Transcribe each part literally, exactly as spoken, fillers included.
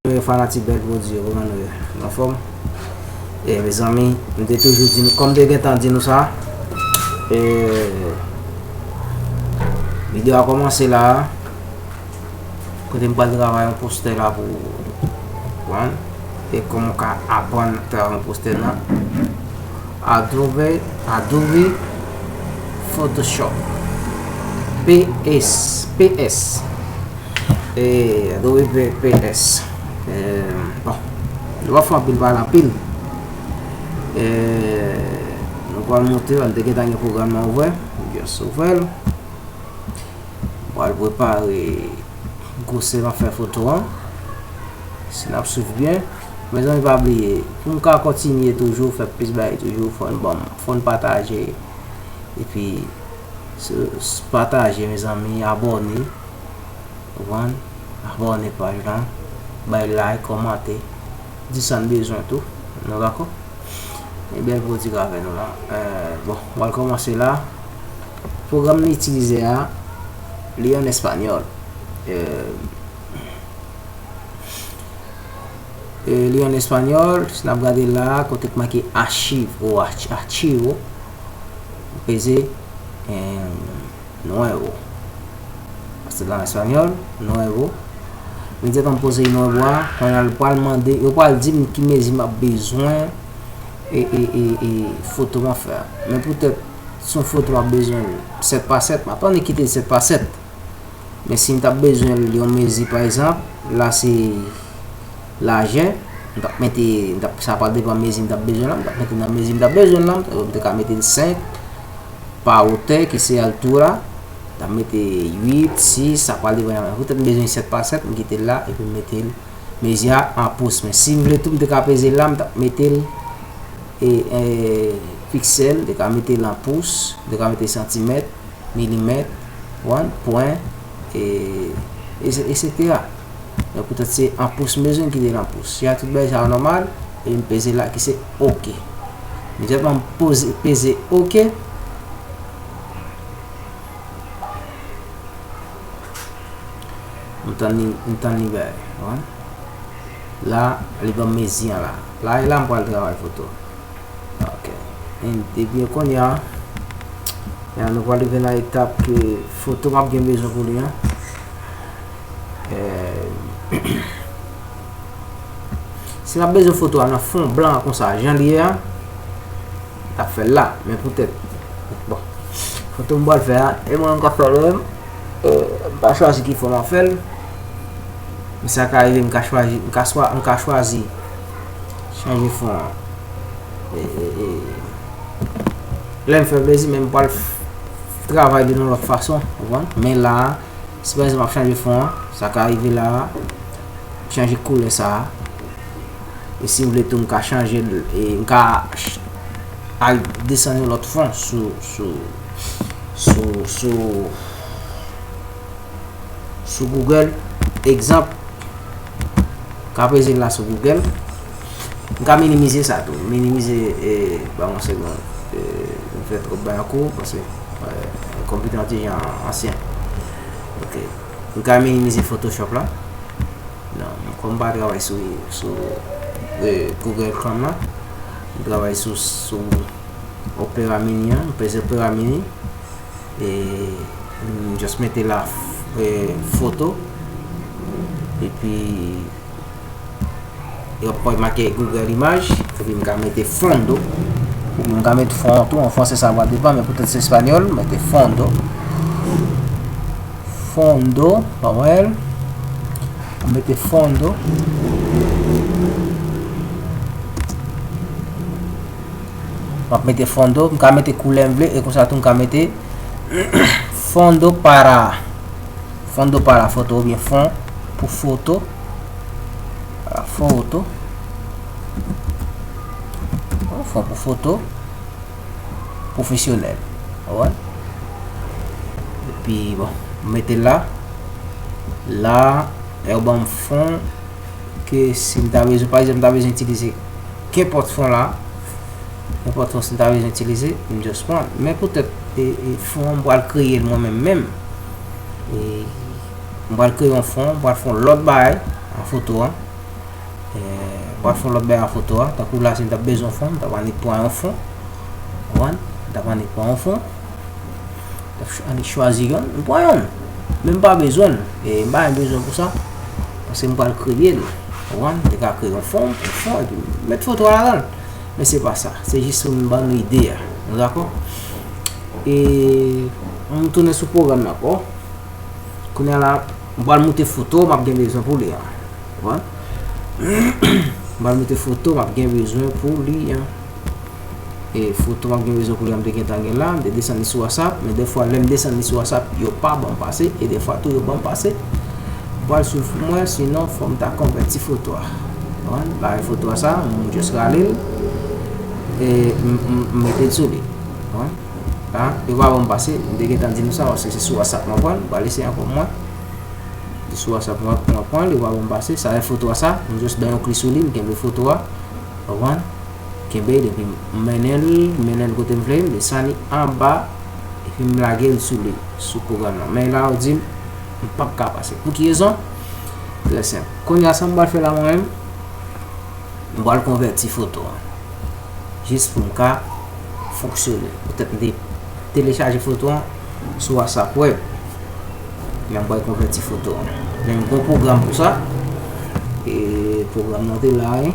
Fanatik Bèl Pwodui yo, kòman nou ye? Nou anfòm? E, mezanmi, m te toujou di nou, kòm m te gentan di nou sa, e, videyo a kòmanse la, kote m pral travay yon postè la pou, pou, e kòman w ka aprann travay yon postè nan Adobe, Adobe Photoshop. P S, P S. E, Adobe P-, P S. E, bon, nou pa fè anpil pale anpil. E, nou pral monte, nou te gentan gen pwogram nan ouvè. Just ouvè l. Pral prepare gwosè m ap fè foto an. Si n ap swiv byen. Mezanmi, pa bliye, pou m ka kontinye toujou, fè plis bagay toujou, fò n ban m, fò n pataje. Epi, s-, s-, pataje, mezanmi, abòne. Konprann? Abòne paj lan. Bay like, kòmante. Di sa n bezwen tou. Nou dakò? E Bèl Pwodui k avè nou la. E, bon, m pral kòmanse la. Pwogram m itilize a, li an espanyòl. E, e, li an espanyòl, si n ap gade la, kote k make achiv, ou ach-, achivo, ou peze, e, nuevo. Paske l an espanyòl, nuevo. Imedyatman m poze nuevo a, kounye a l pral mande, yo pral di m ki mezi m ap bezwen, e, e, e, e foto m ap fè a. Men poutèt se yon foto m ap bezwen sèt pa sèt, m ap annik kite l sèt pa sèt. Men si m t ap bezwen l yon mezi, pa egzanp, la se lajè, m t ap mete, m t ap, sa pral depann mezi m t ap bezwen la, m t ap mete nan mezi m t ap bezwen la, m te ka mete l senk pa wotè, ki se altura, m t ap mete uit, sis, sa pral depann, poutèt m bezwen sèt pa sèt, m kite l la, epi m mete l, mezi a an pous, men si m vle tou, m te ka peze l la, m t ap mete l, e, e, piksèl, m te ka mete l an pous, m te ka mete santimèt, milimèt, wan, pwen, e, e, etsetera. Men poutèt se an pous m bezwen, m kite l an pous. Si a tout bagay sa yo nòmal, e m peze la ki se oke. Imedyatman m poze, peze oke, m tann li, m tann li bay, wan. La, li ban m mezi an la. La, e la m pral travay foto. Ok. Ebyen, kounye a, kounye a, nou pral rive nan etap ke foto m ap gen bezwen pou li an. Eh, si n ap bezwen foto a nan fon blan an konsa, jan li ye a, n ap fè l la. Men poutèt, bon, foto m pral fè a, e mwen menm k ap fè l menm, eh, m pa chwazi ki fon m ap fè l. Men sa ka rive, m ka chwazi, m ka swa, m ka chwazi chanje fon an. E, e, e, lè m fè plezi, men m pral f-, travay li nan lòt fason, ou konprann? Men la a, si pa egzanp m ap chanje fon an, sa ka rive la a, m chanje koulè sa a. E si m vle tou, m ka chanje l, e m ka ch-, al desann yon lòt fon sou, sou, sou, sou, sou Google. Egzanp, m ka peze l la sou Google. M ka minimize sa tou. Minimize, e, ban m yon segonn. E, m fè twòp bagay anko, paske, e, konpitè an ti jan ansyen. Ok. M ka minimize Photoshop la. Non, kòm m pa travay sou, sou, e, Google Chrome la, m travay sou, sou Opera Mini an, m peze Opera Mini, e m just mete la, e, foto, epi yo pral make Google Image, epi m ka mete fondo, oubyen m ka mete fon tou, an fransè sa va depann, men poutèt se espanyòl, m mete fondo. Fondo, pa wè l. M mete fondo. M ap mete fondo, m ka mete koulè m vle, e konsa tou m ka mete fondo para, fondo para foto, oubyen fon pou foto. Para foto. Fon pou foto pwofesyonèl. Ou konprann? Epi, bon, m mete l la. La, yo ban m fon ke si m ta bezwen, pa egzanp, m ta bezwen itilize kenpòt fon la, kenpòt fon si m ta bezwen itilize, m just pran. Men poutèt, e, e, fon an, m pral kreye l mwen menm menm. E m pral kreye yon fon, m pral fè yon lòt bagay an foto an. Mwen fè yon lòt bagay a foto a. Tankou la, si m t ap bezwen yon fon, m t ap annik pran yon fon. Ou konprann? M t ap annik pran yon fon. M t ap ch- annik chwazi yonn, m pran yonn. Men m pa bezwen l. E m pa gen bezwen pou sa. Paske m pral kreye l. Ou konprann? M te ka kreye yon fon, yon fon, epi m met foto a ladan l. Men se pa sa. Se jis pou m ban nou ide a. Nou dakò? E, ann tounen sou pwogram nan ankò. Kounye a la, m pral moute foto m ap gen bezwen pou li an. Ou konprann? M pral moute foto m ap gen bezwen pou li an. E foto m ap gen bezwen pou li an, m te gentan gen la, m te desann li sou WhatsApp, men dèfwa, lè m desann li sou WhatsApp, yo pa ban m pase, e dèfwa tou, yo ban m pase. M pral swiv pou mwen, sinon, fò m ta konvèti foto a. Ou konprann? Ba foto a sa, m just rale l, e m, m, m mete l sou li. Ou konprann? La, yo pa ban m pase, m te gentan di nou sa, paske se sou WhatsApp mwen pran l, m pral eseye ankò mwen. Se sou WhatsApp mwen, mwen pran l, yo pa ban m pase, sa e foto a sa, m just bay yon klik sou li, m kenbe foto a, ou konprann? Kenbe l, epi m mennen l, m mennen l kote m vle, m desann li anba, epi m lage l sou li, sou pwogram nan. Men la, yo di m, m p ap ka pase. Pou ki rezon? Trè senp. Kounye a, sa m pral fè la, mwen menm, m pral konvèti foto an. Jis pou m ka fonksyone. Poutèt m te telechaje foto an sou WhatsApp web. Men m pral konvèti foto an. Men m gen yon pwogram pou sa. E pwogram nan te la, wi.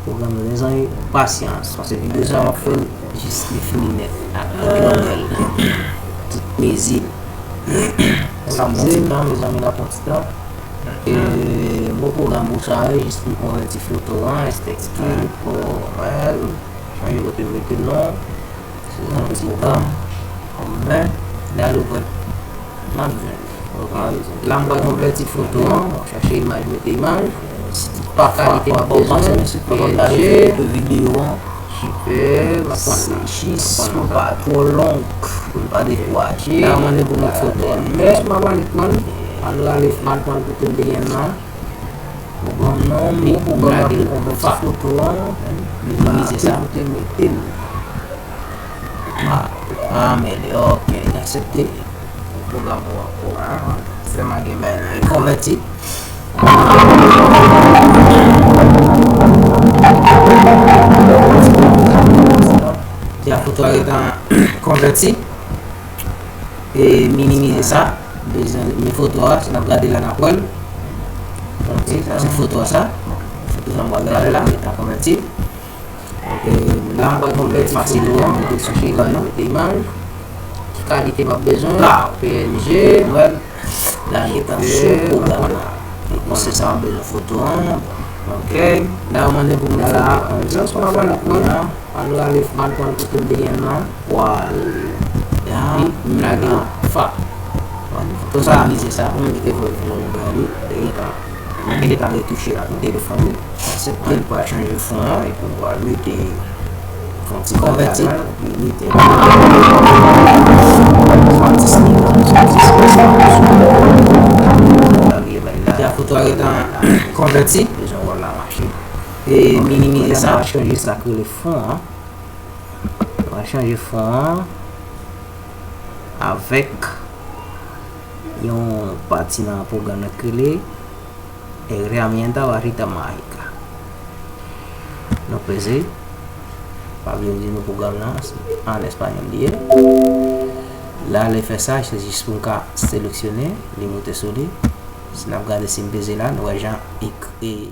Pwogram nan, mezanmi, pasyans. Paske videyo sa m ap fè l jis li fini nèt. Ak tout longè l. Tout mezi l. Sa m di nan, mezanmi, n ap pran ti tan. E, bon pwogram pou sa, wi, jis pou konvèti foto an, estètik, fòmèl, chanje kote mete non, se yon ti pwogram. Men, lè nou pran, n ap jwenn. La, m pral konvèti foto an, m ap chache imaj, mete imaj. Si tout pa kalite m ap bezwen, se P N G, videyo an. Sipè, m ap pran jis pou l pa twò long, pou l pa dekouraje. La, mande pou m foto an. Men, m ap annik pran, ann rale, m al pran kote m te gen nan. Bon, non, men pou m lage l konpòte foto an, minimize sa. Pou te mete l. Ah, ah, men, ok, aksepte. Pwogram pou, pou, ah, fè m gen bay la. Konvèti. Ti a foto a gentan konvèti. E minimize sa. Bezwen men foto a, si n ap gade la, n ap wè l. Ok, sa se foto a sa. Foto sa m pral gade la, gentan konvèti. E la, m pral konvèti foto a, mete sou ekran nan, mete imaj. Ki kalite m ap bezwen? P N G, mwen. La, gentan sou pwogram la. Konsa sa, m bezwen foto an. Ok. La, yo mande pou m la, jan sa m ap pran la. Ann rale, ann pran kote m te gen nan. Pral. Epi, m lage fa. Foto sa, minimize sa pou m kite fò l vin yon bagay li. Li gentan. M gentan retouche l ak yon telefòn li. Aksepte l, pral chanje fon an, epi m pral mete fon ti konvèti. Epi mete fon ti stil, fon ti stil. Lage bay la. Ti a foto a gentan konvèti. Bezwen wè l la mache. E minimize sa. Pral chanje sa k rele fon an. Pral chanje fon an avèk yon pati nan pwogram nan k rele Herramienta Barrita Mágica. Nou peze, pa bliye m di nou pwogram nan, an espanyòl li ye. La, lè fè sa, se jis pou m ka seleksyone, li moute sou li. Si n ap gade, si m peze la, nou wè jan ek-, e,